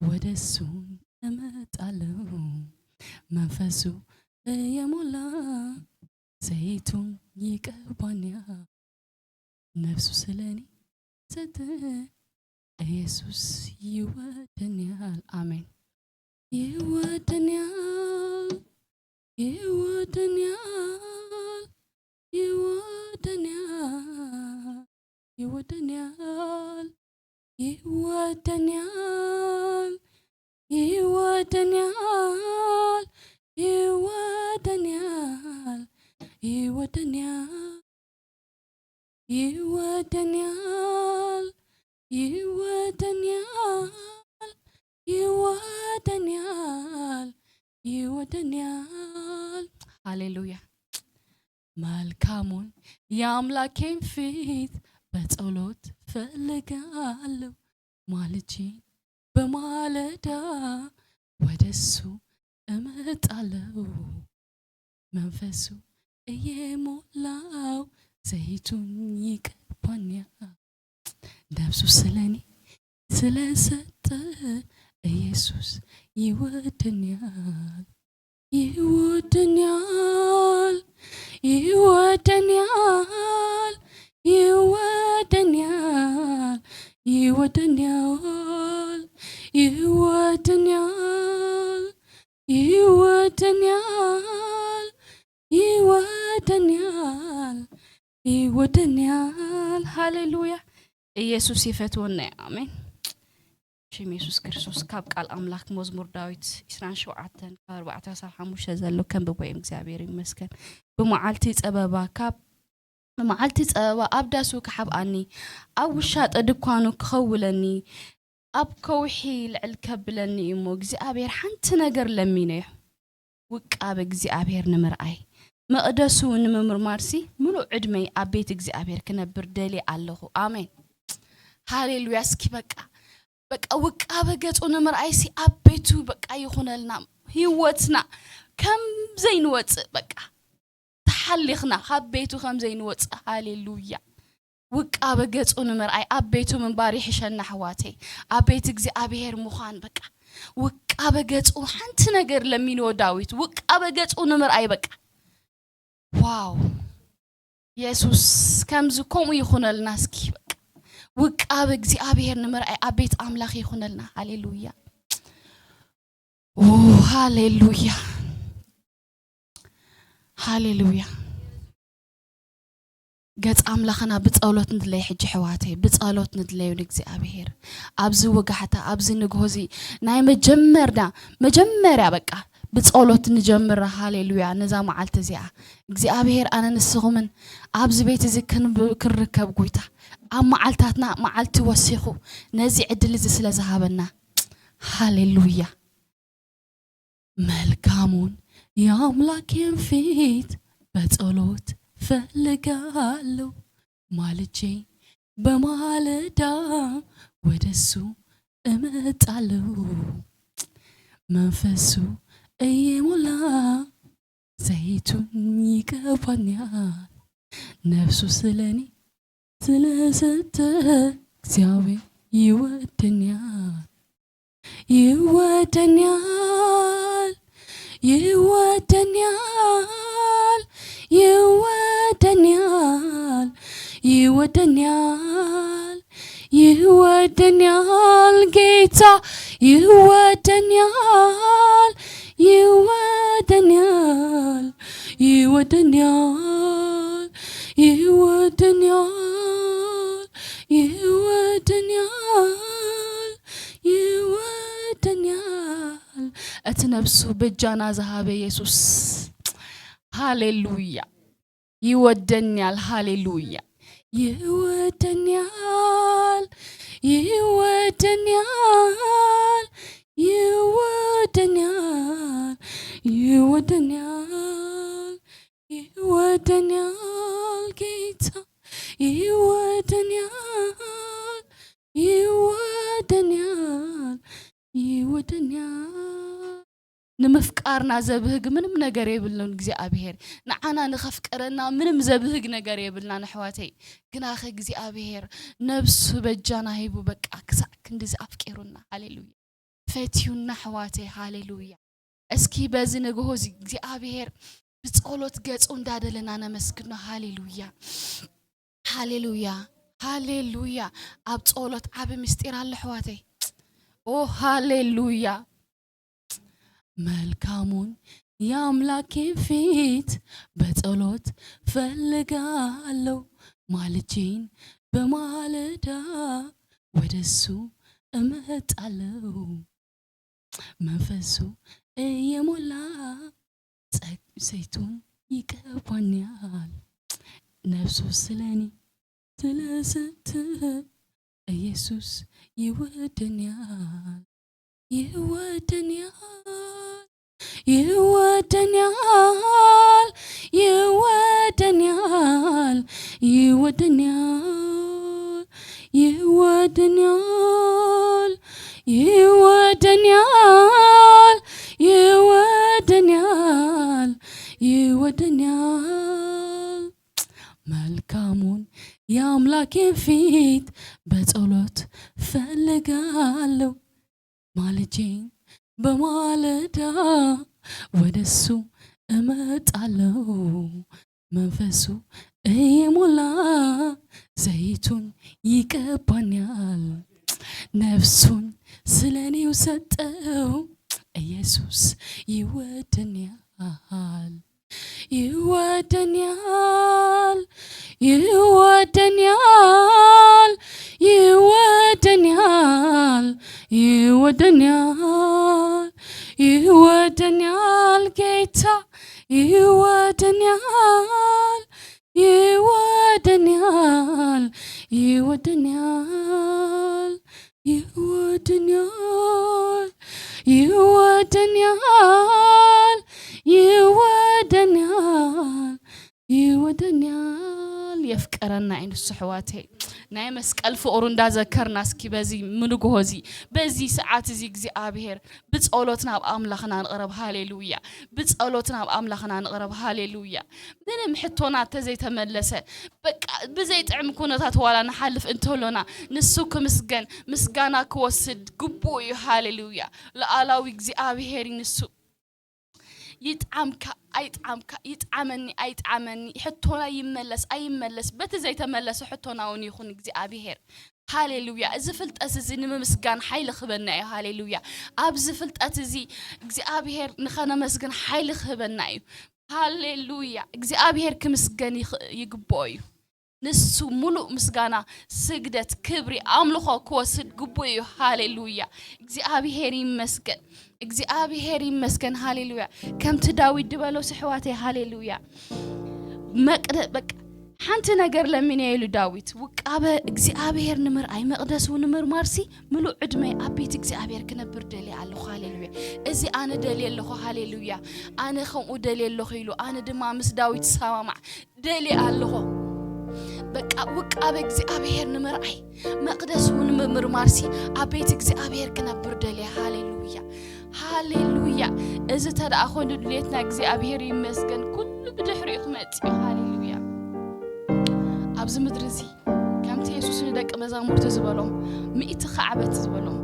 ወደ እሱ እመጣለሁ። መንፈሱ እየሞላ ዘይቱን ይቀባኛል። ነፍሱ ስለኔ ሰጠ። ኢየሱስ ይወደኛል። አሜን። ይወደኛል፣ ይወደኛል፣ ይወደኛል፣ ይወደኛል፣ ይወደኛል፣ ይወደኛል፣ ይወደኛል፣ ይወደኛል፣ ይወደኛል፣ ይወደኛል፣ ይወደኛል፣ ይወደኛል። ሃሌሉያ። መልካሙን የአምላኬን ፊት በጸሎት ፈልጋለሁ፣ ማልጄ በማለዳ ወደሱ እመጣለሁ። መንፈሱ እየሞላው ዘይቱን ይቀባኛል። ነፍሱ ስለኔ ስለሰጠ ኢየሱስ ይወደኛል፣ ይወደኛል፣ ይወደኛል፣ ይወደኛል፣ ይወደኛል፣ ይወደኛል፣ ይወደኛል፣ ይወደኛል፣ ይወደኛል። ሃሌሉያ። ኢየሱስ ይፈትወና እዩ። ኣሜን። ሽም የሱስ ክርስቶስ። ካብ ቃል ኣምላኽ መዝሙር ዳዊት ዕስራን ሸውዓተን ካብ ኣርባዕተ ክሳብ ሓሙሽተ ዘሎ ከንብቦ እየ። እግዚኣብሔር ይመስገን። ብመዓልቲ ጸበባ ካብ ብመዓልቲ ጸበባ ኣብ ዳሱ ክሓብኣኒ፣ ኣብ ውሻጠ ድኳኑ ክኸውለኒ፣ ኣብ ከውሒ ልዕል ከብለኒ እዩ እሞ እግዚኣብሔር ሓንቲ ነገር ለሚነዮ። ውቃበ እግዚኣብሔር ንምርኣይ፣ መቕደሱ ንምምርማርሲ፣ ምሉእ ዕድመይ ኣብ ቤት እግዚኣብሔር ክነብር ደልየ ኣለኹ። ኣሜን። ሃሌሉያ። እስኪ በቃ፣ በቃ ውቃበ ገጹ ንምርኣይሲ ኣብ ቤቱ በቃ ይኹነልና። ህይወትና ከም ዘይንወጽእ በቃ ተሓሊኽና ካብ ቤቱ ከም ዘይንወጽእ። ሃሌሉያ። ውቃበ ገጹ ንምርኣይ ኣብ ቤቱ ምንባር ይሕሸና ኣሕዋተይ። ኣብ ቤት እግዚኣብሔር ምዃን በቃ። ውቃበ ገጹ ሓንቲ ነገር ለሚንዎ ዳዊት። ውቃበ ገጹ ንምርኣይ በቃ። ዋው። የሱስ ከምዚ ከምኡ ይኹነልና እስኪ በቃ። ውቃበ እግዚኣብሔር ንምርኣይ ኣብ ቤት ኣምላኽ ይኹነልና። ሃሌሉያ። ኦ፣ ሃሌሉያ። ሃሌሉያ። ገጽ ኣምላኽና ብጸሎት ንድለይ ሕጂ ኣሕዋተይ፣ ብጸሎት ንድለዩ ንእግዚኣብሔር። ኣብዚ ወጋሕታ፣ ኣብዚ ንግሆ እዚ ናይ መጀመርና፣ መጀመርያ በቃ ብጸሎት ንጀምራ። ሃሌሉያ። ነዛ መዓልቲ እዚኣ እግዚኣብሔር ኣነ ንስኹምን ኣብዚ ቤት እዚ ክንብ-፣ ክንርከብ ጎይታ ኣብ መዓልታትና መዓልቲ ወሲኹ ነዚ ዕድል እዚ ስለ ዝሃበና። ሃሌሉያ። መልካሙን የአምላኬን ፊት በጸሎት ፈልጋለሁ። ማልጄ በማለዳ ወደሱ እመጣለሁ። መንፈሱ እየሞላ ዘይቱን ይቀባኛል። ነፍሱ ስለኔ ስለሰጠ እግዚአብሔር ይወደኛል። ይወደኛል፣ ይወደኛል፣ ይወደኛል፣ ይወደኛል፣ ይወደኛል ጌታ ይወደኛል፣ ይወደኛል፣ ይወደኛል፣ ይወደኛል፣ ይወደኛል፣ ይወደኛል። እቲ ነብሱ በጃና ዝሃበ የሱስ። ሃሌሉያ። ይወደኛል። ሃሌሉያ። ይወደኛል፣ ይወደኛል፣ ይወደኛል፣ ይወደኛል፣ ይወደኛል ጌታ ይወደኛል፣ ይወደኛል፣ ይወደኛል። ንምፍቃርና ዘብህግ ምንም ነገር የብሉን እግዚኣብሔር። ንዓና ንኸፍቅረና ምንም ዘብህግ ነገር የብልናን ኣሕዋተይ። ግናኸ እግዚኣብሔር ነብሱ በጃና ሂቡ በቃ ክሳዕ ክንድዚ ኣፍቂሩና። ሃሌሉያ። ፈትዩና ኣሕዋተይ። ሃሌሉያ። እስኪ በዚ ንግሆ እዚ እግዚኣብሔር ብጸሎት ገጹ እንዳደለና ነመስግኖ። ሃሌሉያ። ሃሌሉያ። ሃሌሉያ። ኣብ ጸሎት ዓቢ ምስጢር ኣሎ ኣሕዋተይ። ኦ ሃሌሉያ። መልካሙን የአምላኬን ፊት በጸሎት ፈልጋለሁ፣ ማልጄን በማለዳ ወደሱ እመጣለሁ። መንፈሱ እየሞላ ጸግ-፣ ዘይቱን ይቀባኛል። ነፍሱ ስለኔ ስለሰተ ኢየሱስ ይወደኛል፣ ይወደኛል፣ ይወደኛል፣ ይወደኛል፣ ይወደኛል፣ ይወደኛል፣ ይወደኛል፣ ይወደኛል፣ ይወደኛል። መልካሙን የአምላኬን ፊት በጸሎት ፈልጋለሁ፣ ማልጄን በማለዳ ወደሱ እመጣለሁ። መንፈሱ እየሞላ ዘይቱን ይቀባኛል። ነፍሱን ስለኔው ሰጠው። ኢየሱስ ይወደኛል፣ ይወደኛል፣ ይወደኛል፣ ይወደኛል፣ ይወደኛል፣ ይወደኛል ጌታ ይወደኛል፣ ይወደኛል፣ ይወደኛል፣ ይወደኛል፣ ይወደኛል፣ ይወደኛል፣ ይወደኛል። የፍቀረና እዩ ንሱ ኣሕዋተይ። ናይ መስቀል ፍቕሩ እንዳዘከርና እስኪ በዚ ምንግሆ እዚ፣ በዚ ሰዓት እዚ እግዚኣብሔር ብጸሎት ናብ ኣምላኽና ንቕረብ። ሃሌሉያ። ብጸሎት ናብ ኣምላኽና ንቕረብ። ሃሌሉያ። ምንም ሕቶና ተዘይተመለሰ፣ በቃ ብዘይጥዕም ኩነታት ዋላ ንሓልፍ እንተሎና፣ ንሱ ክምስገን፣ ምስጋና ክወስድ ግቡእ እዩ። ሃሌሉያ። ለኣላዊ እግዚኣብሔር እዩ ንሱ። ይጥዓምካ ኣይጥዓምካ፣ ይጥዓመኒ ኣይጥዓመኒ፣ ሕቶና ይመለስ ኣይመለስ፣ በቲ ዘይተመለሰ ሕቶና እውን ይኹን እግዚኣብሔር። ሃሌሉያ። እዚ ፍልጠት እዚ ንምምስጋን ሓይሊ ክህበና እዩ። ሃሌሉያ። ኣብዚ ፍልጠት እዚ እግዚኣብሔር ንኸነመስግን ሓይሊ ክህበና እዩ። ሃሌሉያ። እግዚኣብሔር ክምስገን ይኽ-፣ ይግብኦ እዩ። ንሱ ሙሉእ ምስጋና፣ ስግደት፣ ክብሪ፣ ኣምልኾ ክወስድ ግቡእ እዩ። ሃሌሉያ። እግዚኣብሔር ይመስገን። እግዚኣብሔር ይመስገን። ሃሌሉያ። ከምቲ ዳዊት ድበሎ ስሕዋተይ፣ ሃሌሉያ። መቅደ-፣ በቃ ሓንቲ ነገር ለሚነ ኢሉ ዳዊት፣ ውቃበ እግዚኣብሔር ንምርኣይ መቅደሱ ንምርማርሲ ምሉእ ዕድመይ ኣብ ቤት እግዚኣብሔር ክነብር ደልየ ኣለኹ። ሃሌሉያ። እዚ ኣነ ደልየ ኣለኹ። ሃሌሉያ። ኣነ ከምኡ ደልየ ኣለኹ ኢሉ፣ ኣነ ድማ ምስ ዳዊት ሰማማዕ ደልየ ኣለኹ። በቃ ውቃበ እግዚኣብሔር ንምርኣይ መቅደሱ ንምርማርሲ ኣብ ቤት እግዚኣብሔር ክነብር ደልየ። ሃሌሉያ። ሃሌሉያ። እዚ ተደኣ ኮይኑ ድሌትና እግዚኣብሔር ይመስገን። ኩሉ ብድሕሪኡ ክመጽእ እዩ። ሃሌሉያ። ኣብዚ ምድሪ እዚ ከምቲ የሱስ ንደቂ መዛሙርቱ ዝበሎም፣ ሚእቲ ከዓበት ዝበሎም፣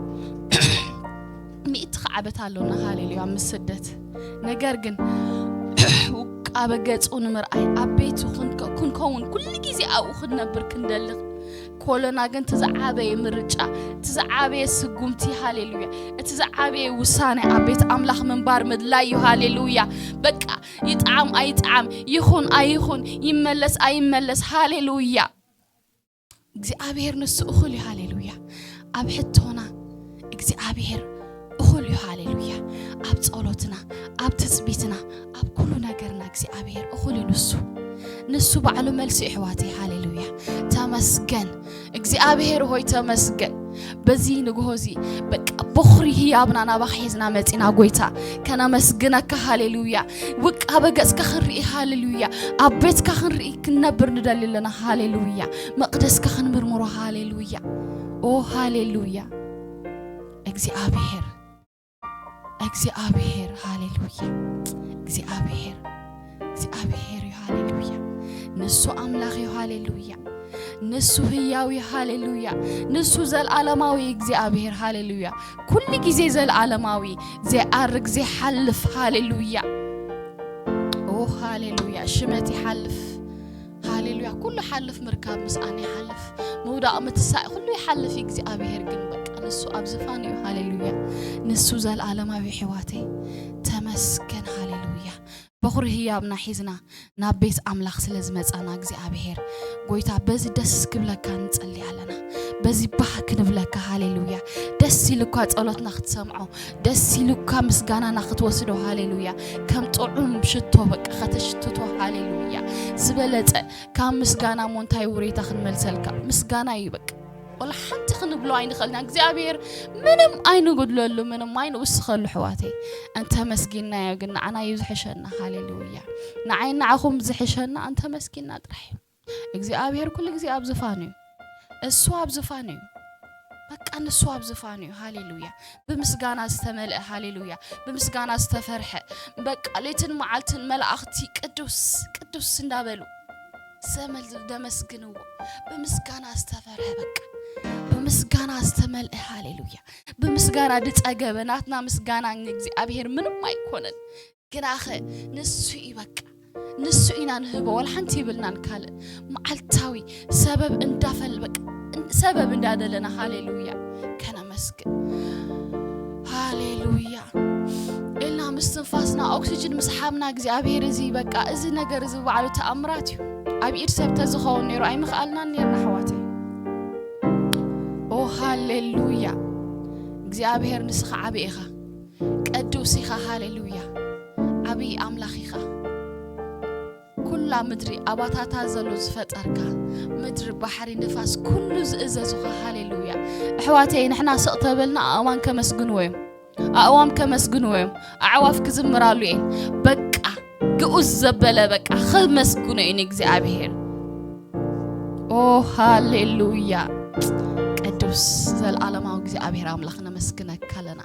ሚእቲ ከዓበት ኣሎና። ሃሌሉያ። ምስ ስደት። ነገር ግን ውቃበ ገጹ ንምርኣይ ኣብ ቤቱ ክንከ-፣ ክንከውን፣ ኩሉ ግዜ ኣብኡ ክንነብር ክንደሊ ኮሎና ግን እቲ ዝዓበየ ምርጫ፣ እቲ ዝዓበየ ስጉምቲ፣ ሃሌሉያ፣ እቲ ዝዓበየ ውሳኔ ኣብ ቤት ኣምላኽ ምንባር ምድላይ እዩ። ሃሌሉያ። በቃ ይጥዓም ኣይጥዓም፣ ይኹን ኣይኹን፣ ይመለስ ኣይመለስ፣ ሃሌሉያ። እግዚኣብሔር ንሱ እኹል እዩ። ሃሌሉያ። ኣብ ሕቶና እግዚኣብሔር እኹል እዩ። ሃሌሉያ። ኣብ ጸሎትና፣ ኣብ ትጽቢትና፣ ኣብ ኩሉ ነገርና እግዚኣብሔር እኹል እዩ። ንሱ፣ ንሱ ባዕሉ መልሲ እዩ፣ ኣሕዋተይ። ሃሌሉያ። ተመስገን እግዚኣብሔር ሆይ፣ ተመስገን። በዚ ንግሆ እዚ በቃ ቦኽሪ ህያብና ናባኻ ሒዝና መጺና፣ ጎይታ፣ ከነመስግነካ። ሃሌሉያ። ውቃበ ገጽካ ክንርኢ፣ ሃሌሉያ። ኣብ ቤትካ ክንርኢ፣ ክንነብር ንደሊ ኣለና። ሃሌሉያ። መቕደስካ ክንምርምሮ። ሃሌሉያ። ኦ ሃሌሉያ። እግዚኣብሔር እግዚኣብሔር፣ ሃሌሉያ። እግዚኣብሔር፣ እግዚኣብሔር እዩ፣ ሃሌሉያ። ንሱ ኣምላኽ እዩ፣ ሃሌሉያ። ንሱ ህያው እዩ፣ ሃሌሉያ። ንሱ ዘልዓለማዊ እግዚኣብሔር፣ ሃሌሉያ። ኩሉ ግዜ ዘልዓለማዊ፣ ዘይኣርግ፣ ዘይሓልፍ፣ ሃሌሉያ። ኦ፣ ሃሌሉያ። ሽመት ይሓልፍ፣ ሃሌሉያ። ኩሉ ሓልፍ፣ ምርካብ ምስኣን ይሓልፍ፣ ምውዳቕ ምትሳእ፣ ኩሉ ይሓልፍ። እግዚኣብሔር ግን በቃ ንሱ ኣብ ዝፋን እዩ፣ ሃሌሉያ። ንሱ ዘልዓለማዊ፣ ኣሕዋተይ። ተመስገን፣ ሃሌሉያ። በኹሪ ህያብና ሒዝና ናብ ቤት ኣምላኽ ስለ ዝመጻና እግዚኣብሔር ጎይታ በዚ ደስ ክብለካ ንጸሊ ኣለና። በዚ ባህ ክንብለካ፣ ሃሌሉያ። ደስ ኢሉካ ጸሎትና ክትሰምዖ፣ ደስ ኢሉካ ምስጋናና ክትወስዶ፣ ሃሌሉያ። ከም ጥዑም ሽቶ በቃ ከተሽትቶ፣ ሃሌሉያ። ዝበለጸ ካብ ምስጋና እሞ እንታይ ውሬታ ክንመልሰልካ? ምስጋና እዩ በቃ። ወላ ሓንቲ ክንብሎ ኣይንኽእልና። እግዚኣብሔር ምንም ኣይንጉድለሉ፣ ምንም ኣይንውስኸሉ፣ ኣሕዋተይ። እንተመስጊንናዮ ግን ንዓና እዩ ዝሕሸና፣ ሃሌሉያ። ንዓይ ንዓኹም ዝሕሸና እንተመስጊንና ጥራሕ እዩ። እግዚኣብሔር ኩሉ ግዜ ኣብ ዝፋኑ እዩ። እሱ ኣብ ዝፋኑ እዩ። በቃ ንሱ ኣብ ዝፋኑ እዩ፣ ሃሌሉያ። ብምስጋና ዝተመልአ፣ ሃሌሉያ። ብምስጋና ዝተፈርሐ፣ በቃ ሌትን መዓልትን መላእኽቲ ቅዱስ፣ ቅዱስ እንዳበሉ ዘመል-፣ ዘመስግንዎ። ብምስጋና ዝተፈርሐ፣ በቃ ብምስጋና ዝተመልአ፣ ሃሌሉያ። ብምስጋና ዝጸገበ፣ ናትና ምስጋና ንእግዚኣብሔር ምንም ኣይኮነን። ግናኸ ንሱ እዩ በቃ፣ ንሱ ኢና ንህቦ፣ ወላ ሓንቲ ይብልናን ካልእ። መዓልታዊ ሰበብ እንዳፈል-፣ በቃ ሰበብ እንዳደለና፣ ሃሌሉያ፣ ከነመስግን። ሃሌሉያ። ኢልና ምስትንፋስና፣ ኦክሲጅን ምስ ሓብና እግዚኣብሔር እዚ በቃ፣ እዚ ነገር እዚ ባዕሉ ተኣምራት እዩ። ኣብ ኢድ ሰብ ተዝኸውን ነይሩ ኣይምኽኣልናን ነይርና፣ ኣሕዋተይ። ኦ፣ ሃሌሉያ። እግዚኣብሔር ንስኻ ዓቢ ኢኻ። ቅዱስ ኢኻ፣ ሃሌሉያ። ዓብዪ ኣምላኽ ኢኻ። ኩላ ምድሪ ኣባታታ ዘሎ ዝፈጠርካ፣ ምድሪ፣ ባሕሪ፣ ንፋስ፣ ኩሉ ዝእዘዙኻ፣ ሃሌሉያ። ኣሕዋተይ፣ ንሕና ስቕ ተበልና ኣእዋም ከመስግንዎ እዮም። ኣእዋም ከመስግንዎ እዮም። ኣዕዋፍ ክዝምራሉ እየን። በቃ ግኡዝ ዘበለ በቃ ከመስግኖ እዩ ንእግዚኣብሔር። ኦ፣ ሃሌሉያ። ቅዱስ ዘልዓለማዊ እግዚኣብሔር ኣምላኽ ነመስግነካ ኣለና።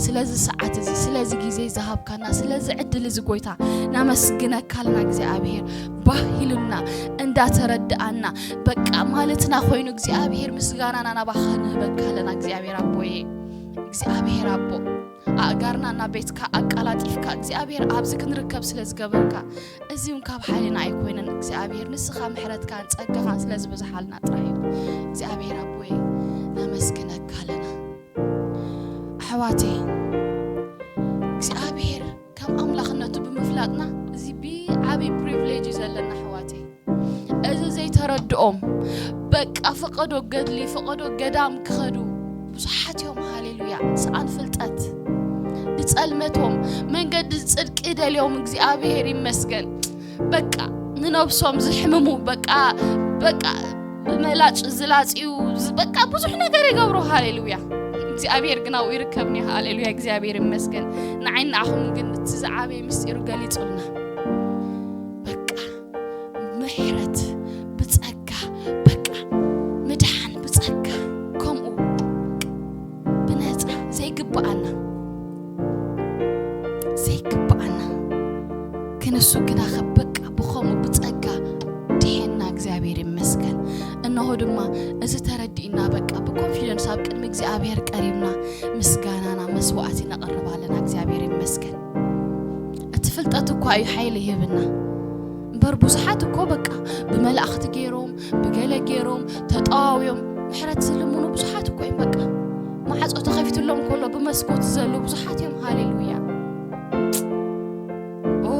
ስለዚ ሰዓት እዚ፣ ስለዚ ግዜ ዝሃብካና፣ ስለዚ ዕድል እዚ ጎይታ ነመስግነካ ኣለና። እግዚኣብሔር ባህ ኢሉና እንዳተረድኣና በቃ ማለትና ኮይኑ እግዚኣብሔር ምስጋናና ናባኻ ንህበካ ኣለና። እግዚኣብሔር ኣቦየ፣ እግዚኣብሔር ኣቦ ኣእጋርና ናብ ቤትካ ኣቀላጢፍካ እግዚኣብሔር ኣብዚ ክንርከብ ስለ ዝገበርካ እዚ እውን ካብ ሓይልና ኣይኮይነን። እግዚኣብሔር ንስኻ ምሕረትካን ጸጋኻን ስለ ዝበዝሓልና ጥራሕ እዩ። እግዚኣብሔር ኣቦይ ነመስግነካ ኣለና። ኣሕዋተይ እግዚኣብሔር ከም ኣምላኽነቱ ብምፍላጥና እዚ ብዓብይ ፕሪቪሌጅ እዩ ዘለና ኣሕዋተይ። እዚ ዘይተረድኦም በቃ ፈቐዶ ገድሊ ፈቐዶ ገዳም ክኸዱ ብዙሓት እዮም። ሃሌሉያ። ሰኣን ፍልጠት ንጸልመቶም መንገዲ ጽድቂ ደልዮም እግዚኣብሔር ይመስገን። በቃ ንነብሶም ዝሕምሙ በቃ በቃ ብመላጭ ዝላጽዩ ዝ-፣ በቃ ብዙሕ ነገር ይገብሩ። ሃሌሉያ። እግዚኣብሔር ግን ኣብኡ ይርከብኒ። ሃሌሉያ። እግዚኣብሔር ይመስገን። ንዓይ ንዓኹም ግን እቲ ዝዓበየ ምስጢሩ ገሊጹልና። በቃ ምሕረት ብጸጋ፣ በቃ ምድሓን ብጸጋ፣ ከምኡ ብነጻ ዘይግብኣና፣ ዘይግብኣና ክንሱ ግናኸ በቃ ብኸምኡ ብጸጋ ድሔና። እግዚኣብሔር ይመስገን። እነሆ ድማ እዚ ተረዲእና በቃ ብኮንፊደንስ ኣብ ቅድሚ እግዚኣብሔር ቀሪብና ምስጋናና መስዋዕቲ ነቕርብ ኣለና። እግዚኣብሔር ይመስገን። እቲ ፍልጠት እኳ እዩ ሓይሊ ይህብና እምበር ብዙሓት እኮ በቃ ብመላእኽቲ ገይሮም ብገለ ገይሮም ተጠዋውዮም ምሕረት ዝልምኑ ብዙሓት እኮ እዮም። በቃ ማዕጾ ተኸፊትሎም ከሎ ብመስኮት ዘሉ ብዙሓት እዮም። ሃሌሉያ። ኦ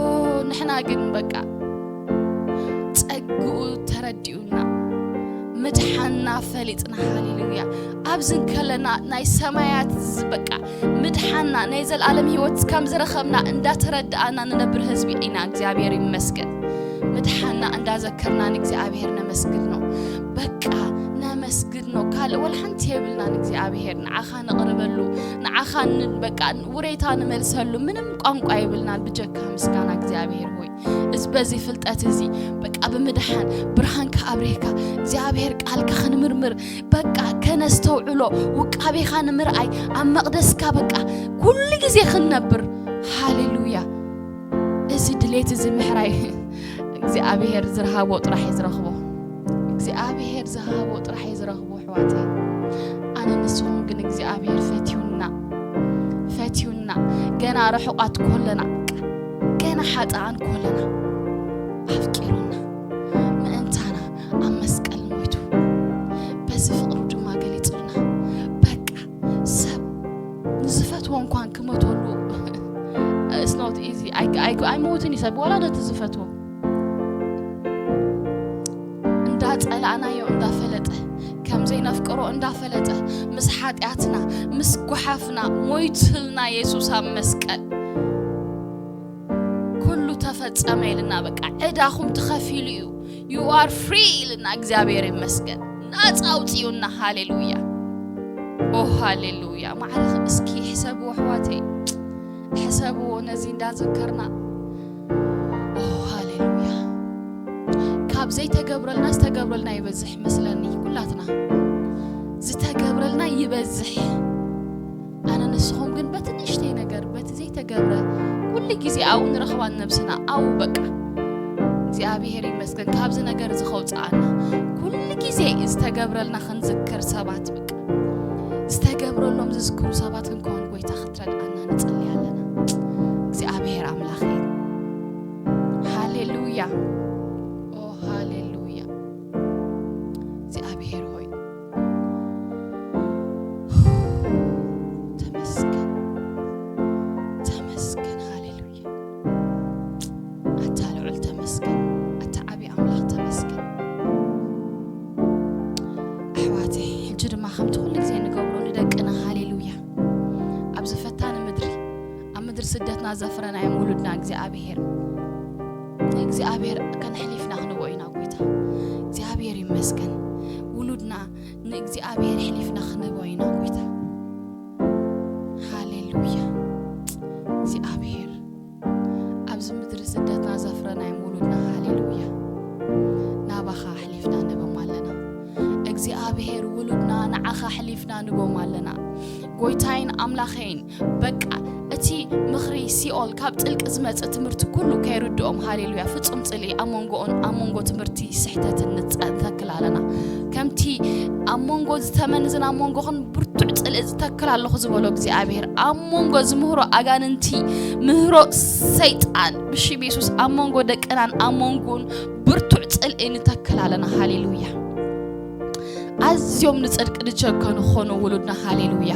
ንሕና ግን በቃ ጸግኡ ተረዲኡና ምድሓንና ፈሊጥና። ሃሌሉያ። ኣብዚ እንከለና ናይ ሰማያት ዝ-፣ በቃ ምድሓንና ናይ ዘለኣለም ህይወት ከም ዝረኸብና እንዳተረድኣና ንነብር ህዝቢ ኢና። እግዚኣብሔር ይመስገን። ምድሓንና እንዳዘከርና ንእግዚኣብሔር ነመስግኖ። በቃ ነመስግኖ። ካልእ ወላ ሓንቲ የብልናን እግዚኣብሔር። ንዓኻ ነቕርበሉ፣ ንዓኻ ን-፣ በቃ ውሬታ ንመልሰሉ ምንም ቋንቋ የብልናን ብጀካ ምስጋና እግዚኣብሔር ሆይ። እዚ በዚ ፍልጠት እዚ በቃ ብምድሓን ብርሃንካ ኣብሪህካ እግዚኣብሔር ቃልካ ክንምርምር በቃ ከነስተውዕሎ ውቃቤኻ ንምርኣይ ኣብ መቕደስካ በቃ ኩሉ ግዜ ክንነብር። ሃሌሉያ። እዚ ድሌት እዚ ምሕራይ እግዚኣብሔር ዝረሃቦ ጥራሕ እዩ ዝረኽቦ። እግዚኣብሔር ዝሃቦ ጥራሕ እዩ ዝረኽቦ ኣሕዋተይ። ኣነ ንስኹም ግን እግዚኣብሔር ፈትዩና፣ ፈትዩና። ገና ርሑቓት ኮለና፣ ገና ሓጥኣን ኮለና ኣፍቂሩና ምእንታና ኣብ መስቀል ሞይቱ በዚ ፍቕሩ ድማ ገሊጹልና። በቃ ሰብ ንዝፈትዎ እንኳን ክመተሉ it's not easy። ኣይ-፣ ኣይ-፣ ኣይመውትን እዩ ሰብ ዋላ ነቲ ዝፈትዎ። እንዳጸላእናዮ እንዳፈለጠ፣ ከም ዘይነፍቅሮ እንዳፈለጠ፣ ምስ ሓጢኣትና ምስ ጓሓፍና ሞይትልና የሱስ ኣብ መስቀል። ኩሉ ተፈጸመ ኢልና በቃ ዕዳኹም ተኸፊሉ እዩ። You are free ኢልና እግዚኣብሔር ይመስገን። ናጻ ኣውጽኡና። ሃሌሉያ። ኦ ሃሌሉያ። ማዕረ እስኪ ሕሰብዎ ኣሕዋተይ። ሕሰብዎ ነዚ እንዳዘከርና። ኦ ሃሌሉያ። ካብ ዘይተገብረልና ዝተገብረልና ይበዝሕ መስለኒ ኩላትና። ዝተገብረልና ይበዝሕ። ኣነ ንስኹም ግን በቲ ንእሽተይ ነገር፣ በቲ ዘይተገብረ፣ ኩሉ ግዜ ኣብኡ ንረኽባን ነብስና፣ ኣብኡ በቃ። እግዚኣብሔር ይመስገን ካብዚ ነገር እዚ ከውፅኣና። ኩሉ ግዜ ዝተገብረልና ክንዝክር ሰባት በቃ። ዝተገብረሎም ዝዝክሩ ሰባት ክንከውን ጎይታ ክትረድኣና ንጽሊ ኣለና። እግዚኣብሔር ኣምላኽ እዩ። ሃሌሉያ። ኦ ሃሌሉያ። እግዚኣብሔር ሆይ። ተመስገን። ተመስገን። ሃሌሉያ። ኣታ ልዑል ተመስገን። ኣታ ዓቢ ኣምላኽ ተመስገን። ኣሕዋተይ፣ ሕጂ ድማ ከምቲ ኩሉ ግዜ ንገብሮ ንደቅና ሃሌሉያ። ኣብዚ ፈታኒ ምድሪ፣ ኣብ ምድሪ ስደትና ዘፍረናዮም ውሉድና እግዚኣብሔር፣ ንእግዚኣብሔር ከነሕሊፍና ክንቦ ኢና ጎይታ። እግዚኣብሔር ይመስገን። ውሉድና ንእግዚኣብሔር ኣሕሊፍና ክንቦ ኢና ጎይታ። ሃሌሉያ። እግዚኣብሔር ኣብዚ ምድሪ ስደትና ዘፍረናዮም ውሉድና ሃሌሉያ ናባኻ ኣሕሊፍና ንቦም ኣለና። እግዚኣብሔር ውሉድና ንዓኻ ኣሕሊፍና ንቦም ኣለና። ጎይታይን ኣምላኸይን በቃ እቲ ምኽሪ ሲኦል ካብ ጥልቂ ዝመጽእ ትምህርቲ ኩሉ ከይርድኦም ሃሌሉያ ፍጹም ጽልኢ ኣብ መንጎኦን ኣብ መንጎ ትምህርቲ ስሕተትን ንጸ-፣ ንተክል ኣለና። ከምቲ ኣብ መንጎ ዝተመንዝን ኣብ መንጎኽን ብርቱዕ ጽልኢ ዝተክል ኣለኹ ዝበሎ እግዚኣብሔር ኣብ መንጎ ዝምህሮ ኣጋንንቲ ምህሮ ሰይጣን ብሽም የሱስ ኣብ መንጎ ደቅናን ኣብ መንጎን ብርቱዕ ጽልኢ ንተክል ኣለና። ሃሌሉያ። ኣዝዮም ንጽድቂ ዝጨከኑ ኾኑ ውሉድና። ሃሌሉያ።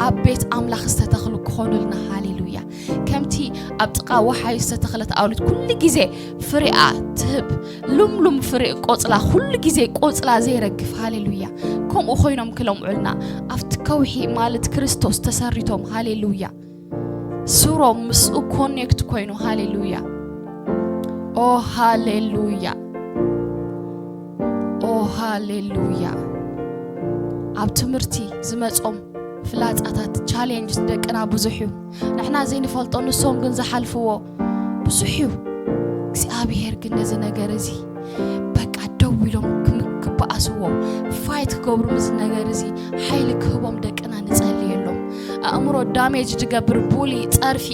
ኣብ ቤት ኣምላኽ ዝተተኽሉ ክኾኑልና። ሃሌሉያ። ከምቲ ኣብ ጥቓ ወሓይ ዝተተኽለት ኣውሊት ኩሉ ግዜ ፍሬኣ ትህብ፣ ልምሉም ፍሬ ቆጽላ ኩሉ ግዜ ቆጽላ ዘይረግፍ። ሃሌሉያ። ከምኡ ኮይኖም ክለምዑልና ኣብቲ ከውሒ ማለት ክርስቶስ ተሰሪቶም። ሃሌሉያ። ሱሮም ምስኡ ኮኔክት ኮይኑ። ሃሌሉያ። ኦ ሃሌሉያ። ኦ ሃሌሉያ። ኣብ ትምህርቲ ዝመጾም ፍላጻታት ቻሌንጅ ደቅና ብዙሕ እዩ። ንሕና ዘይንፈልጦ ንሶም ግን ዝሓልፍዎ ብዙሕ እዩ። እግዚኣብሔር ግን ነዚ ነገር እዚ በቃ ደው ኢሎም ክም-፣ ክበኣስዎ ፋይት ክገብሩ ምስ ነገር እዚ ሓይሊ ክህቦም ደቅና ንጸልየሎም። ኣእምሮ ዳሜጅ ዝገብር ቡሊ፣ ጸርፊ፣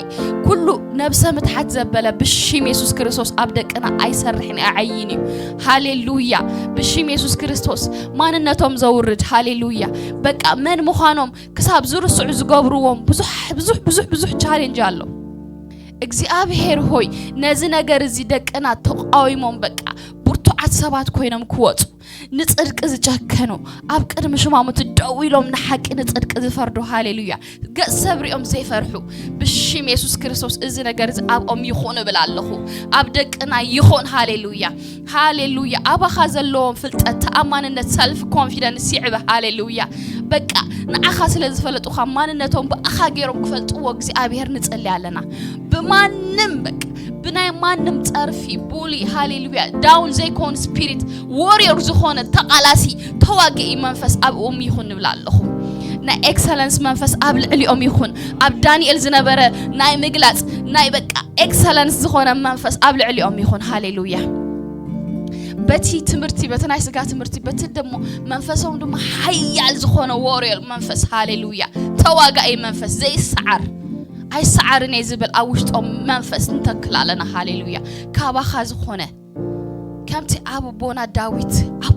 ኩሉ ነብሰ ምትሓት ዘበለ ብሽም የሱስ ክርስቶስ ኣብ ደቅና ኣይሰርሕን ኣይዓይን እዩ። ሃሌሉያ። ብሽም የሱስ ክርስቶስ ማንነቶም ዘውርድ። ሃሌሉያ። በቃ መን ምዃኖም ክሳብ ዝርስዑ ዝገብርዎም ብዙሕ፣ ብዙሕ፣ ብዙሕ፣ ብዙሕ ቻሌንጅ ኣሎ። እግዚኣብሔር ሆይ ነዚ ነገር እዚ ደቅና ተቃዊሞም በቃ ብርቱዓት ሰባት ኮይኖም ክወጹ ንጽድቂ ዝጨከኑ ኣብ ቅድሚ ሽማሙቲ ደው ኢሎም ንሓቂ ንጽድቂ ዝፈርዱ። ሃሌሉያ። ገጽ ሰብ ሪኦም ዘይፈርሑ ብሽም የሱስ ክርስቶስ እዚ ነገር እዚ ኣብኦም ይኹን እብል ኣለኹ። ኣብ ደቅና ይኹን። ሃሌሉያ። ሃሌሉያ። ኣባኻ ዘለዎም ፍልጠት፣ ተኣማንነት፣ ሰልፍ ኮንፊደንስ ይዕበ። ሃሌሉያ። በቃ ንዓኻ ስለ ዝፈለጡኻ ማንነቶም ብኣኻ ገይሮም ክፈልጥዎ እግዚኣብሔር ንጸሊ ኣለና። ማንም በቃ ብናይ ማንም ጸርፊ፣ ቡሊ፣ ሃሌሉያ፣ ዳውን ዘይኮን ስፒሪት፣ ዎሪዮር ዝኾነ ተቓላሲ፣ ተዋግኢ መንፈስ ኣብኦም ይኹን ንብል ኣለኹ። ናይ ኤክሰለንስ መንፈስ ኣብ ልዕሊኦም ይኹን። ኣብ ዳንኤል ዝነበረ ናይ ምግላጽ፣ ናይ በቃ ኤክሰለንስ ዝኾነ መንፈስ ኣብ ልዕሊኦም ይኹን። ሃሌሉያ። በቲ ትምህርቲ፣ በቲ ናይ ስጋ ትምህርቲ፣ በቲ ደሞ መንፈሶም ድማ ሓያል ዝኾነ ዎሪዮር መንፈስ፣ ሃሌሉያ፣ ተዋጋኢ መንፈስ ዘይሰዓር፣ ኣይሰዓርን እየ ዝብል ኣብ ውሽጦም መንፈስ ንተክል ኣለና። ሃሌሉያ። ካባኻ ዝኾነ ከምቲ ኣብ ኣቦና ዳዊት ኣብ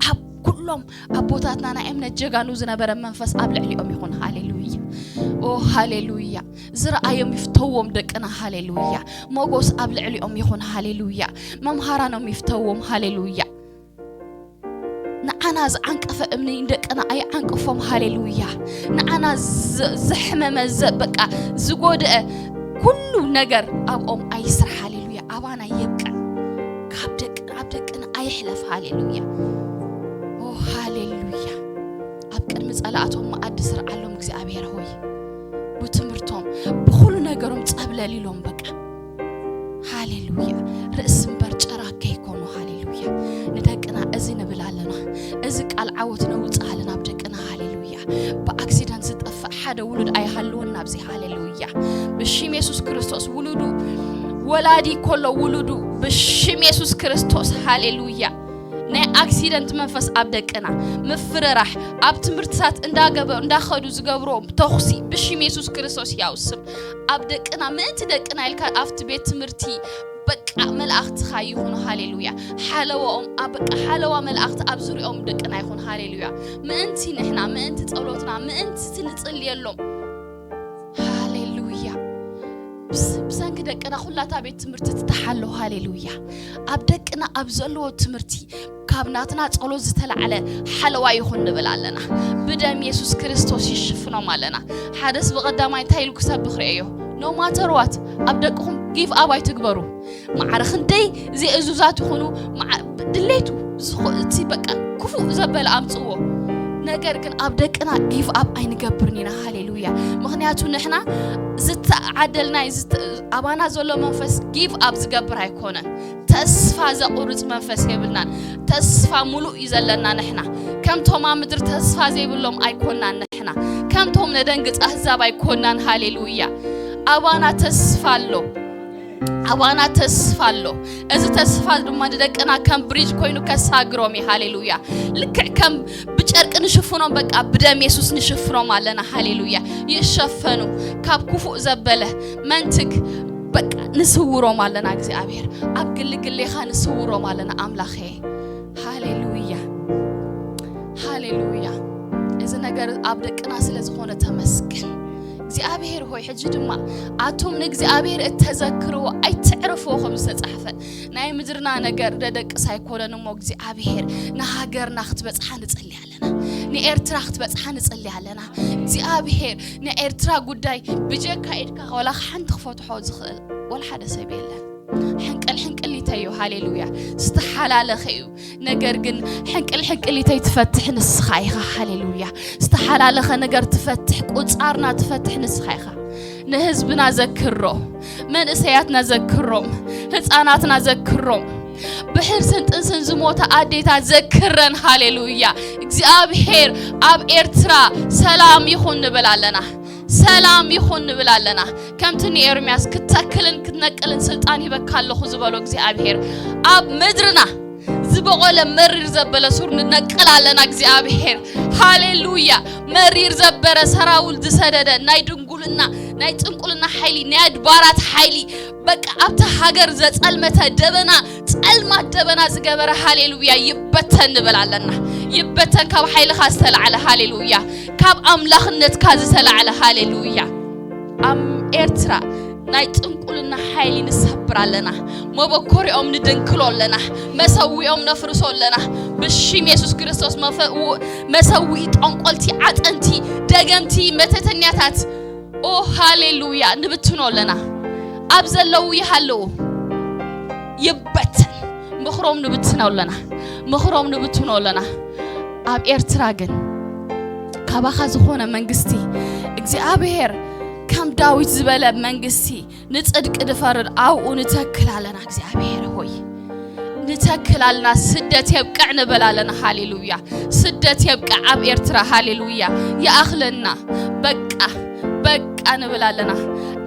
ኣብ ኩሎም ኣቦታትና ናይ እምነት ጀጋኑ ዝነበረ መንፈስ ኣብ ልዕሊኦም ይኹን። ሃሌሉያ። ኦ ሃሌሉያ። ዝረኣዮም ይፍተዎም ደቅና። ሃሌሉያ። ሞጎስ ኣብ ልዕሊኦም ይኹን። ሃሌሉያ። መምሃራኖም ይፍተዎም። ሃሌሉያ። ንዓና ዝዓንቀፈ እምኒ ንደቅና ኣይዓንቅፎም። ሃሌሉያ። ንዓና ዝ- ዘሕመመ ዘ- በቃ ዝጎደአ ኩሉ ነገር ኣብኦም ኣይስራሕ። ሃሌሉያ። ኣባና የብቅዕ። ካብ ደቅ ኣብ ደቅና ኣይሕለፍ። ሃሌሉያ። ኦ ሃሌሉያ። ኣብ ቅድሚ ጸላእቶም መኣዲ ስርዓሎም እግዚኣብሔር ሆይ። ብትምህርቶም ብኹሉ ነገሮም ጸብለል ኢሎም በቃ። ሃሌሉያ። ርእሲ እምበር ጭራ ከይኮኑ። ሃሌሉያ። ንደቅና እዚ ንብል ኣለና። እዚ ቃል ዓወት ነውጽእ ኣለና ኣብ ደቅና። ሃሌሉያ። ብኣክሲደንት ዝጠፍእ ሓደ ውሉድ ኣይሃልወና ኣብዚ። ሃሌሉያ። ብሽም የሱስ ክርስቶስ ውሉዱ ወላዲ ኮሎ ውሉዱ ብሽም የሱስ ክርስቶስ። ሃሌሉያ። ናይ ኣክሲደንት መንፈስ ኣብ ደቅና ምፍርራሕ ኣብ ትምህርትታት እንዳገበሩ እንዳኸዱ ዝገብርዎም ተኹሲ ብሽም የሱስ ክርስቶስ ያው ስም ኣብ ደቅና ምእንቲ ደቅና ኢልካ ኣብቲ ቤት ትምህርቲ በቃ መላእኽትኻ ይኹኑ። ሃሌሉያ። ሓለዋኦም ኣብ በቃ ሓለዋ መላእኽቲ ኣብ ዙሪኦም ደቅና ይኹን። ሃሌሉያ። ምእንቲ ንሕና ምእንቲ ጸሎትና ምእንቲ እቲ ንጽልየሎም። ሃሌሉያ። ብስ- ብሰንኪ ደቅና ኩላታ ቤት ትምህርቲ ትተሓሎ። ሃሌሉያ። ኣብ ደቅና ኣብ ዘለዎ ትምህርቲ ካብ ናትና ጸሎት ዝተላዕለ ሓለዋ ይኹን ንብል ኣለና። ብደም የሱስ ክርስቶስ ይሽፍኖም ኣለና። ሓደስ ብቐዳማይ እንታይ ኢሉ ክሰብኽ ርእዮ። ኖ ማተር ዋት ኣብ ደቅኹም ጊቭ ኣፕ ኣይትግበሩ። ማዕረ ክንደይ ዘይእዙዛት ይኹኑ፣ ማዕ- ድሌቱ ዝኾ- እቲ በቃ ክፉእ ዘበለ ኣምጽዎ። ነገር ግን ኣብ ደቅና ጊቭ ኣፕ ኣይንገብርን ኢና። ሃሌሉያ። ምኽንያቱ ንሕና ዝተዓደልናይ ዝተ- ኣባና ዘሎ መንፈስ ጊቭ ኣፕ ዝገብር ኣይኮነን። ተስፋ ዘቑርጽ መንፈስ የብልናን። ተስፋ ሙሉእ እዩ ዘለና ንሕና። ከምቶም ኣብ ምድሪ ተስፋ ዘይብሎም ኣይኮናን ንሕና። ከምቶም ነደንግጽ ኣህዛብ ኣይኮናን። ሃሌሉያ። ኣባና ተስፋ ኣሎ። ኣባና ተስፋ ኣሎ። እዚ ተስፋ ድማ ንደቅና ከም ብሪጅ ኮይኑ ከሳግሮም እዩ። ሃሌሉያ። ልክዕ ከም ብጨርቂ ንሽፍኖም፣ በቃ ብደም የሱስ ንሽፍኖም ኣለና። ሃሌሉያ። ይሸፈኑ ካብ ክፉእ ዘበለ መንትግ በቃ ንስውሮም ኣለና። እግዚኣብሔር ኣብ ግልግሌኻ ንስውሮም ኣለና ኣምላኸ። ሃሌሉያ። ሃሌሉያ። እዚ ነገር ኣብ ደቅና ስለ ዝኾነ ተመስገን እግዚኣብሔር ሆይ። ሕጂ ድማ ኣቱም ንእግዚኣብሔር እተዘክርዎ ኣይትዕርፍዎ ከም ዝተጻሕፈ ናይ ምድርና ነገር ደደቅስ ኣይኮነን እሞ እግዚኣብሔር ንሃገርና ክትበጽሓ ንጽሊ ኣለና። ንኤርትራ ክትበጽሓ ንጽሊ ኣለና። እግዚኣብሔር ንኤርትራ ጉዳይ ብጀካ ኢድካ ወላ ሓንቲ ክፈትሖ ዝኽእል ወላ ሓደ ሰብ የለን። ሕንቅል ሕንቅሊተይ እዩ። ሃሌሉያ። ዝተሓላለኸ እዩ። ነገር ግን ሕንቅል ሕንቅሊተይ ትፈትሕ ንስኻ ኢኻ። ሃሌሉያ። ዝተሓላለኸ ነገር ትፈትሕ፣ ቁጻርና ትፈትሕ ንስኻ ኢኻ። ንህዝብና ዘክሮ፣ መንእሰያትና ዘክሮም፣ ህፃናትና ዘክሮም። ብሕርስን ጥንስን ዝሞተ ኣዴታት ዘክረን። ሃሌሉያ። እግዚኣብሔር ኣብ ኤርትራ ሰላም ይኹን ንብል ኣለና። ሰላም ይኹን ንብል ኣለና። ከምቲ ንኤርምያስ ክትተክልን ክትነቅልን ስልጣን ሂበካ ኣለኹ ዝበሎ እግዚኣብሔር ኣብ ምድርና ዝበቖለ መሪር ዘበለ ሱር ንነቅል ኣለና። እግዚኣብሔር ሃሌሉያ። መሪር ዘበረ ሰራውል ዝሰደደ ናይ ድንጉልና ናይ ጥንቁልና ሓይሊ ናይ ኣድባራት ሓይሊ በቃ ኣብቲ ሃገር ዘጸልመተ ደበና ጸልማት ደበና ዝገበረ ሃሌሉያ ይበተን ንብል ኣለና። ይበተን ካብ ሓይልኻ ዝተላዕለ ሃሌሉያ ካብ ኣምላኽነትካ ዝተላዕለ ሃሌሉያ። ኣብ ኤርትራ ናይ ጥንቁልና ሓይሊ ንሰብር ኣለና። መበኮሪኦም ንድንክሎ ኣለና። መሰዊኦም ነፍርሶ ኣለና። ብሽም የሱስ ክርስቶስ መፈ- ው- መሰዊኢ ጠንቆልቲ ዓጠንቲ ደገምቲ መተተኛታት ኦ ሃሌሉያ ንብትኖ ኣለና። ኣብ ዘለዉ ይሃለዉ ይበተን። ምኽሮም ንብትኖ ኣለና። ምኽሮም ንብትኖ ኣለና። ኣብ ኤርትራ ግን ካባኻ ዝኾነ መንግስቲ እግዚኣብሔር ከም ዳዊት ዝበለ መንግስቲ ንጽድቂ ድፈርድ ኣብኡ ንተክል ኣለና። እግዚኣብሔር ሆይ ንተክል ኣለና። ስደት የብቅዕ ንብል ኣለና። ሃሌሉያ። ስደት የብቅዕ ኣብ ኤርትራ። ሃሌሉያ። ይኣኽለና። በቃ በቃ ንብል ኣለና።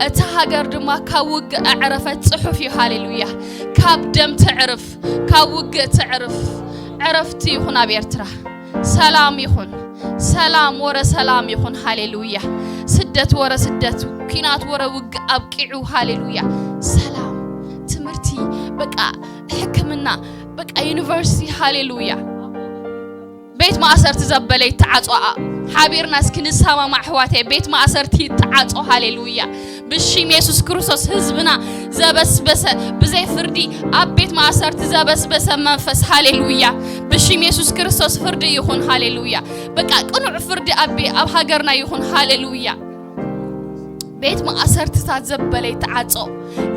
እታ ሃገር ድማ ካብ ውግእ ኣዕረፈት ጽሑፍ እዩ። ሃሌሉያ። ካብ ደም ትዕርፍ፣ ካብ ውግእ ትዕርፍ። ዕረፍቲ ይኹን ኣብ ኤርትራ። ሰላም ይኹን። ሰላም ወረ ሰላም ይኹን። ሃሌሉያ። ስደት ወረ ስደት፣ ኲናት ወረ ውግእ ኣብቂዑ። ሃሌሉያ። ሰላም፣ ትምህርቲ፣ በቃ ሕክምና፣ በቃ ዩኒቨርሲቲ። ሃሌሉያ። ቤት ማእሰርቲ ዘበለ ይተዓጾ። ሓቢርና እስኪ ንሰማማዕ ኣሕዋተይ፣ ቤት ማእሰርቲ ይተዓጾ። ሃሌሉያ። ብሽም የሱስ ክርስቶስ ህዝብና ዘበስበሰ ብዘይ ፍርዲ ኣብ ቤት ማእሰርቲ ዘበስበሰ መንፈስ። ሃሌሉያ። ብሽም የሱስ ክርስቶስ ፍርዲ ይኹን። ሃሌሉያ። በቃ ቅኑዕ ፍርዲ ኣብ ቤ-፣ ኣብ ሃገርና ይኹን። ሃሌሉያ። ቤት ማእሰርትታት ዘበለ ይተዓጾ።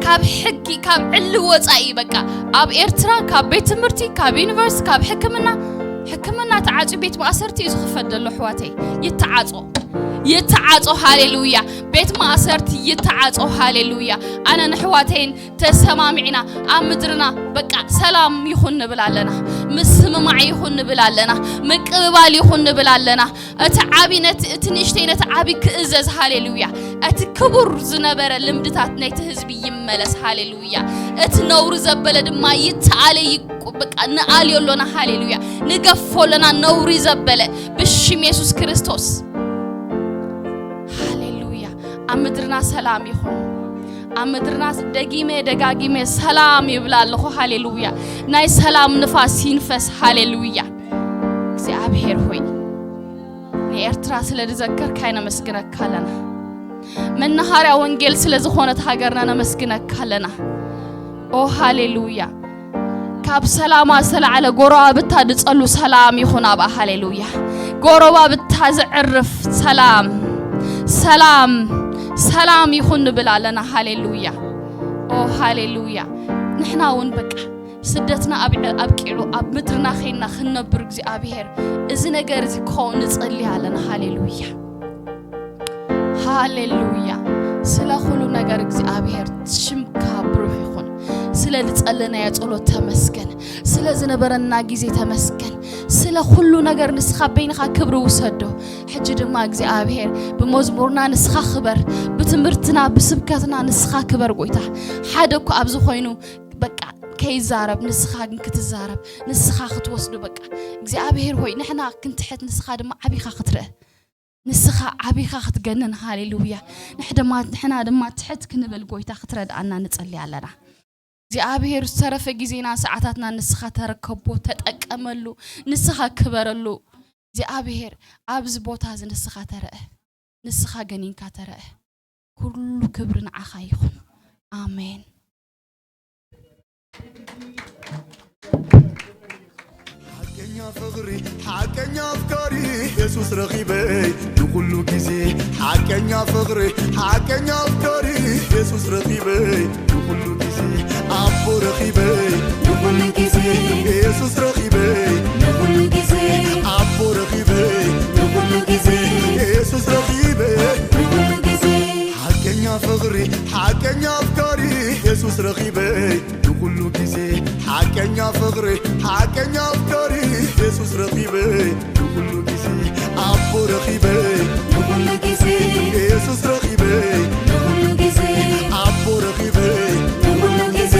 ካብ ሕጊ፣ ካብ ዕሊ ወጻኢ በቃ ኣብ ኤርትራ ካብ ቤት ትምህርቲ፣ ካብ ዩኒቨርሲቲ፣ ካብ ሕክምና፣ ሕክምና ተዓጽዩ ቤት ማእሰርቲ እዩ ዝኽፈት ዘሎ። ኣሕዋተይ ይተዓጾ። ይተዓጾ። ሃሌሉያ። ቤት ማእሰርቲ ይተዓጾ። ሃሌሉያ። ኣነ ንኣሕዋተይን ተሰማሚዕና ኣብ ምድርና በቃ ሰላም ይኹን ንብል ኣለና። ምስምማዕ ይኹን ንብል ኣለና። ምቅብባል ይኹን ንብል ኣለና። እቲ ዓቢ ነቲ፣ እቲ ንእሽተይ ነቲ ዓቢ ክእዘዝ። ሃሌሉያ። እቲ ክቡር ዝነበረ ልምድታት ናይቲ ህዝቢ ይመለስ። ሃሌሉያ። እቲ ነውሪ ዘበለ ድማ ይተኣለ፣ ይቁ-፣ በቃ ንኣልዮ ኣሎና። ሃሌሉያ። ንገፎ ኣሎና ነውሪ ዘበለ ብሽም የሱስ ክርስቶስ። ሃሌሉያ። ኣብ ምድርና ሰላም ይኹን። ኣብ ምድርና ደጊመ ደጋጊመ ሰላም ይብል ኣለኹ። ሃሌሉያ። ናይ ሰላም ንፋስ ይንፈስ። ሃሌሉያ። እግዚኣብሔር ሆይ ንኤርትራ ስለ ዝዘከርካይ ነመስግነካ ኣለና። መናሃርያ ወንጌል ስለ ዝኾነት ሃገርና ነመስግነካ ኣለና። ኦ ሃሌሉያ። ካብ ሰላማ ዝተላዕለ ጎረባብታ ድጸሉ ሰላም ይኹን ኣብኣ። ሃሌሉያ። ጎረባብታ ዘዕርፍ ሰላም፣ ሰላም፣ ሰላም ይኹን ንብል ኣለና። ሃሌሉያ። ኦ ሃሌሉያ። ንሕና እውን በቃ ስደትና ኣብ-፣ ኣብቂዑ ኣብ ምድርና ኸይንና ክንነብር እግዚኣብሔር እዚ ነገር እዚ ክኸውን ንጸሊ ኣለና። ሃሌሉያ። ሃሌሉያ። ስለ ኩሉ ነገር እግዚኣብሔር ሽምካ ብሩኽ ይኹን። ስለ ዝጸለናዮ ጸሎት ተመስገን። ስለ ዝነበረና ግዜ ተመስገን። ስለ ኩሉ ነገር ንስኻ በይንኻ ክብሪ ውሰዶ። ሕጂ ድማ እግዚኣብሔር ብመዝሙርና ንስኻ ክበር፣ ብትምህርትና፣ ብስብከትና ንስኻ ክበር ጎይታ። ሓደ እኮ ኣብዚ ኮይኑ በቃ ከይዛረብ ንስኻ ግን ክትዛረብ፣ ንስኻ ክትወስዶ በቃ። እግዚኣብሔር ሆይ ንሕና ክንትሕት ንስኻ ድማ ዓቢኻ ክትርእ። ንስኻ ዓቢኻ ክትገንን። ሃሌሉያ። ንሕ-፣ ድማ፣ ንሕና ድማ ትሕት ክንብል ጎይታ ክትረድኣና ንጸሊ ኣለና። እግዚኣብሔር ዝተረፈ ግዜና ሰዓታትና ንስኻ ተረከቦ፣ ተጠቀመሉ፣ ንስኻ ክበረሉ። እግዚኣብሔር ኣብዚ ቦታ እዚ ንስኻ ተረአ፣ ንስኻ ገኒንካ ተረአ። ኩሉ ክብሪ ንዓኻ ይኹን። ኣሜን። ሓቀኛ ፍቕሪ፣ ሓቀኛ ኣፍቃሪ የሱስ ረኺበይ ንኹሉ ግዜ። ሓቀኛ ፍቕሪ፣ ሓቀኛ ኣፍቃሪ የሱስ ረኺበይ ንኹሉ ግዜ። ኣቦ ረኺበይ ንኹሉ ግዜ። የሱስ ረኺበይ ንኹሉ ግዜ። ኣቦ ረኺበይ ንኹሉ ግዜ። የሱስ ረኺበይ ንኹሉ ግዜ። ሓቀኛ ፍቕሪ፣ ሓቀኛ ኣፍቃሪ የሱስ ረኺበይ ንኹሉ ግዜ። ሓቀኛ ፍቕሪ፣ ሓቀኛ ኣፍቃሪ የሱስ ረኺበይ ንኹሉ ግዜ። ኣቦ ረኺበይ ንኹሉ ግዜ። የሱስ ረኺበይ ንኹሉ ግዜ። ኣቦ ረኺበይ ንኹሉ ግዜ።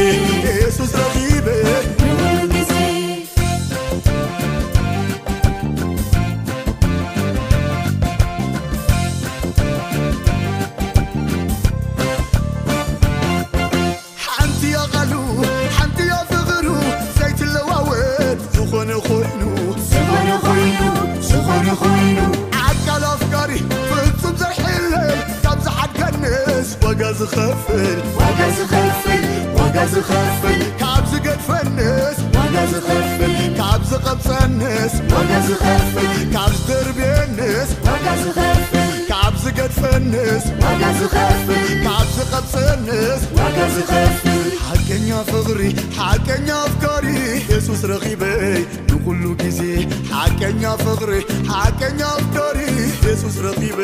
የሱስ ረኺበይ ንኹሉ ግዜ። ሓንቲ እያ ቃሉ፣ ሓንቲ እያ ፍቕሩ፣ ዘይትለዋወጥ ዝኾነ ኮይኑ፣ ዝኾነ ኮይኑ፣ ዝኾነ ኮይኑ። ኣካል ኣፍቃሪ ፍጹም ዘይሕለል፣ ካብ ዝሓድገንስ ዋጋ ዝኸፍል፣ ዋጋ ዝኸፍል፣ ዋጋ ዝኸፍል። ካብ ዝገድፈንስ ዋጋ ዝኸፍል፣ ካብ ዝቐብጸንስ ዋጋ ዝኸፍል፣ ካብ ዝደርብየንስ ዋጋ ዝኸፍል፣ ካብ ዝገድፈንስ ዋጋ ዝኸፍል፣ ካብ ዝቐብጸንስ ዋጋ ዝኸፍል። ሓቀኛ ፍቕሪ፣ ሓቀኛ ኣፍቃሪ የሱስ ረኺበይ ንኹሉ ግዜ። ሓቀኛ ፍቕሪ፣ ሓቀኛ ኣፍቃሪ የሱስ ረኺበይ